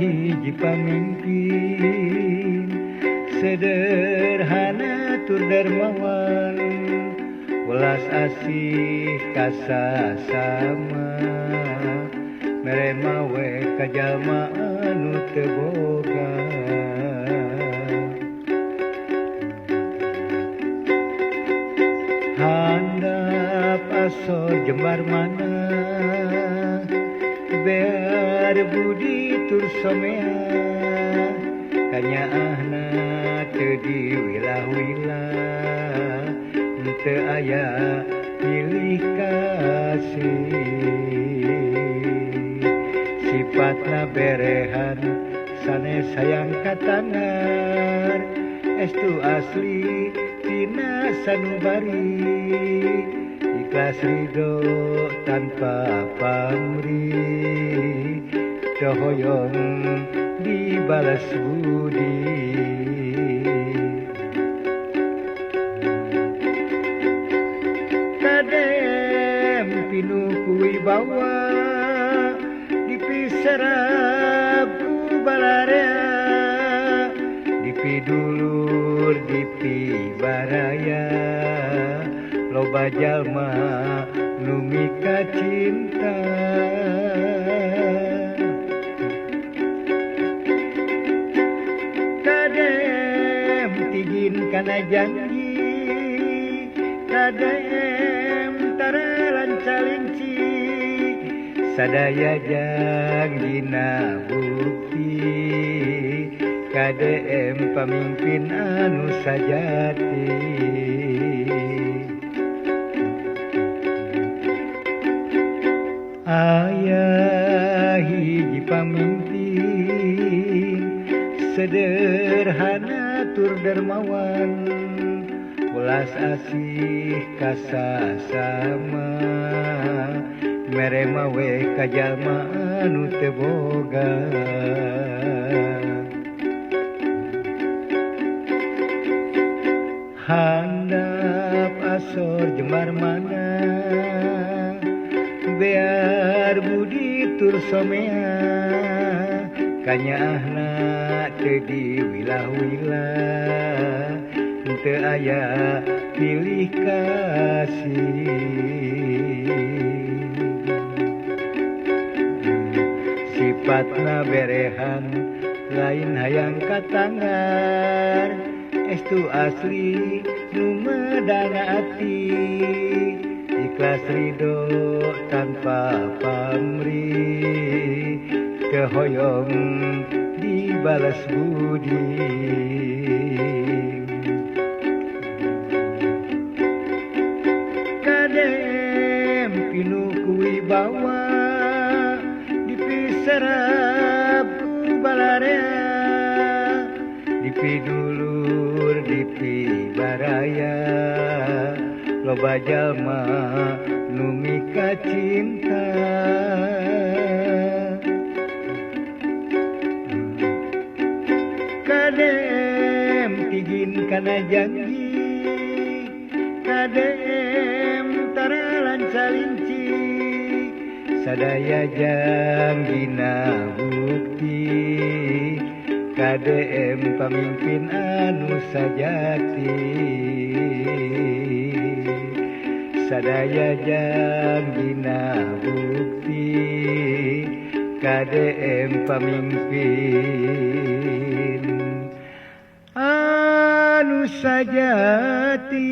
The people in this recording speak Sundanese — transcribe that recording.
hiji pamimpin sederhana tur dermawan, welas asih ka sasama, mere mawe ka jalma anu teu boga. Handap asor jembar mana, bear budi tur somea, kanyaahna teu diwilah-wilah, teu aya pilih kasih. Sifatna berehan sanes hayang katangar, estu asli tina sanubari, ikhlas ridho tanpa pamrih, teu hoyong dibalas budi. Kadem pinuh ku wibawa, dipiserap ku balarea, dipidulur dipibaraya, loba jalma nu mika cinta. Kadem tigin kana janji, kadem tara lancalinci, sadaya jangjina bukti, KDM pamimpin anu sajati. Aya hiji pamimpin sederhana tur dermawan, welas asih ka sasama, mere mawe ka jalma anu teu boga. Handap asor jembar mana, bear budi tur somea, kanyaahna teu diwilah-wilah, teu aya pilih kasih. Sifatna berehan lain hayang katangar, estu asli nu medana ati, ikhlas ridho tanpa pamrih, teu hoyong dibalas budi. Kadem pinuh ku wibawa, dipiserap ku balarea, dipidulur dipibaraya, loba jalma nu mika cinta. Kadem tigin kana janji, kadem tara lancalinci, sadaya jangjina bukti, KDM pamimpin anu sajati. Sadaya jangjina bukti, KDM pamimpin anu sajati.